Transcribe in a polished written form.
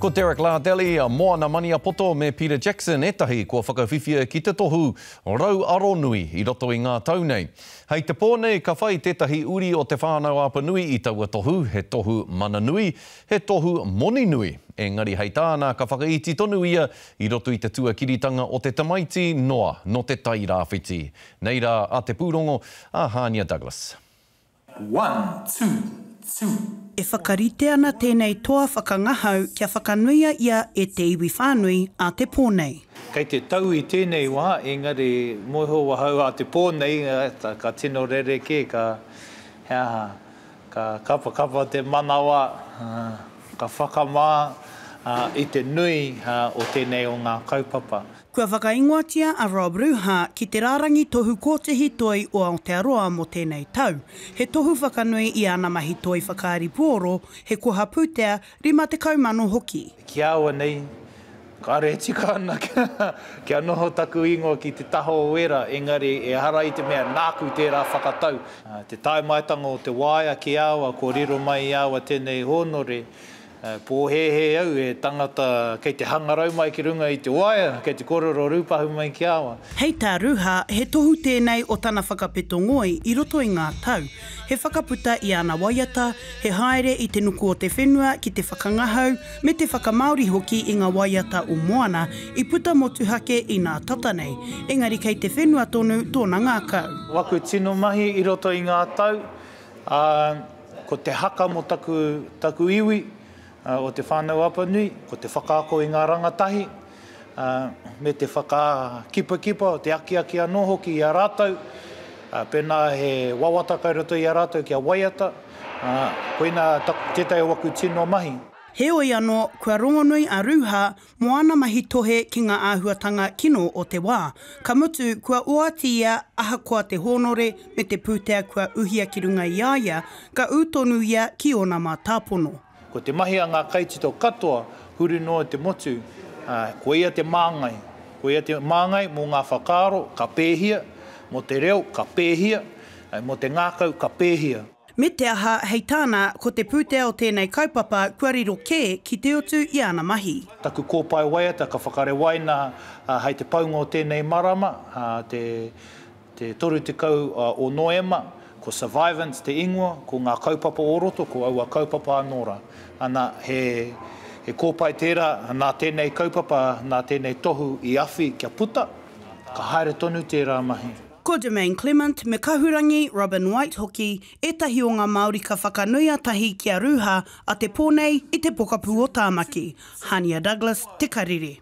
Ko Derek Lardelli, Moana Maniapoto me Peter Jackson ētahi kua whakawhiwhia ki te tohu Rau Aronui i roto i ngā tau nei. Hei te pō nei ka whai tētahi uri o Te Whānau-a-Apanui i taua tohu, he tohu mana nui, he tohu moni nui. Engari hei tāna ka whakaiti tonu ia i roto i te tuakiritanga o te tamaiti noa nō Te Tai Rāwhiti. Nei rā a te pūrongo a Hānia Douglas. One, two, two. E whakarite ana tēnei toa whakangahau kia whakanuia ia e te iwi whānui ā te pō nei. Kei te tau i tēnei wā, engari moeho ahau ā te pō nei, ka tino rerekē, ka, he aha, ka kapakapa te manawa, ka whakamā i te nui o tēnei o ngā kaupapa. Kua whakaingoatia a Rob Ruha ki te rārangi tohu kōtihi toi o Aotearoa mō tēnei tau. He tohu whakanui i āna mahi toi whakaari puoro, he koha pūtea 50,000 hoki. Ki a au nei, kāore e tika ana kia noho taku ingoa ki te taha o ērā, engari ehara i te mea nāku tērā whakatau. Te tae maitanga o te waea ki a au, kua riro mai i a au tēnei hōnore, Pōhēhē au he tangata kei te hangarau mai ki runga i te waea, kei te kōrero rūpahu mai ki a au. Hei tā Ruha, he tohu tēnei o tana whakapeto ngoi i roto i ngā tau, he whakaputa i ana waiata, he haere i te nuku o te whenua ki te whakangahau me te whakamāori hoki i ngā waiata o Moana i puta motuhake inā tata nei, engari kei te whenua tonu tōna ngākau. Waku tino mahi i roto i ngā tau, ā, Ko te haka mō taku, taku iwi, o Te Whānau-a-Apanui, ko te whakaako i ngā rangatahi, me te whakakipakipa, te akiaki anō hoki i a rātou, pēnā he wawata kai roto i a rātou kia waiata, koinā tētahi o aku tino mahi. Heoi anō, kua rongonui a Ruha mō ana mahi tohe ki ngā āhuatanga kino o te wā. Ka mutu, kua oati ia ahakoa te hōnore me te pūtea kua uhia ki runga i a ia, ka ū tonu ia ki ōna mātāpono. Ko te mahi a ngā kaitito katoa huri noa i te motu, ko ia te māngai. Ko ia te māngai mō ngā whakaaro ka pēhia, mō te reo ka pēhia, mō te ngākau ka pēhia. Me te aha, hei tāna, ko te pūtea o tēnei kaupapa kua riro kē ki te utu i āna mahi. Taku kōpae waiata ka whakarewaina hei te paunga o tēnei marama, te 30 o Noema, ko Survivance te ingoa, ko ngā kaupapa o roto, ko aua kaupapa anō rā. Ana, he kōpae tērā nā tēnei kaupapa, nā tēnei tohu i awhi kia puta, ka haere tonu tērā mahi. Ko Jermaine Clement me Kahurangi Robin White hoki ētahi o ngā Māori ka whakanuia tahi ki a Ruha a te pō nei i te pokapū o Tāmaki. Hania Douglas, Te Karere.